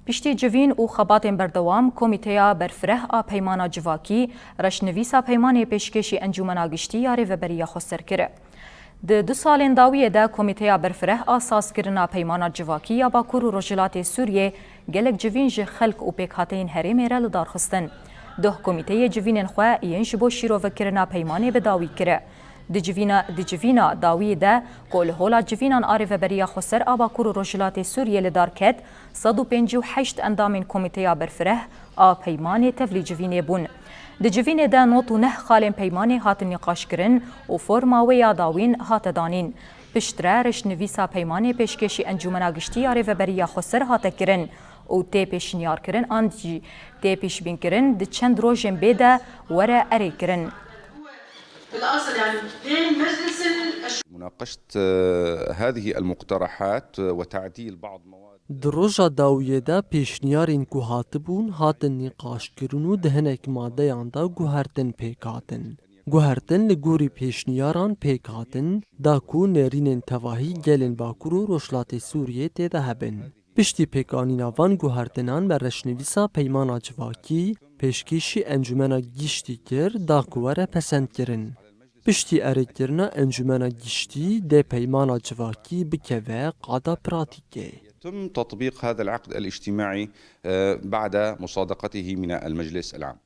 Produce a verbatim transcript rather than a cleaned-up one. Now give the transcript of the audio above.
Piştî civîn û xebatên berdewam, Komîteya Berfireh a Peymana Civakî reşnivîsa peymanê pêşkêşî Encûmena Giştî ya Rêveberiya Xweser kir. Di du salên dawiyê de Komîteya Berfireh a sazkirina Peymana Civakî ya Bakur û Rojhilatê Sûriyê gelek civîn ji xelk û pêkhateyên herêmê re li dar xistin. Duh komîteyê civînên xwe yên ji bo şîrovekirina peymanê bi dawî kir. Di civîna, di civîna dawiyê de ku li Hola Civînan a Rêveberiya Xweser a Bakur û Rojhilatê Sûriyê li dar ket, sed û pêncî û heşt endamên Komîteya Berfireh a Peymanê tevlî civînê bûn. Di civînê de nod û neh xalên peymanê hatin nîqaşkirin û forma wê ya dawîn hate danîn. Piştre reşnivîsa peymanê pêşkêşî Encûmena Giştî ya Rêveberiya Xweser hate kirin û tê pêşniyarkirin an jî tê pêşbînkirin di çend rojên bê de were erêkirin. بالاصل يعني بين مجلس الشورى. مناقشة آه، هذه المقترحات وتعديل بعض مواد. Di roja dawiyê de pêşniyarên ku hatibûn hatin nîqaşkirin û di hinek madeyan de guhertin pêk hatin. Guhertin li gorî pêşniyaran pêk hatin, da ku nêrînên tevahî gelên Bakur û Rojhilatê Sûriyê tê de hebin. Piştî pêkanîna van guhertinan me reşnivîsa Peymana Civakî pêşkêşî Encûmena Giştî kir da ku were pesendkirin. Piştî erêkirina Encûmena Giştî dê Peymana Civakî bikeve qada pratîkê. يتم تطبيق هذا العقد الاجتماعي آه، بعد مصادقته من المجلس العام.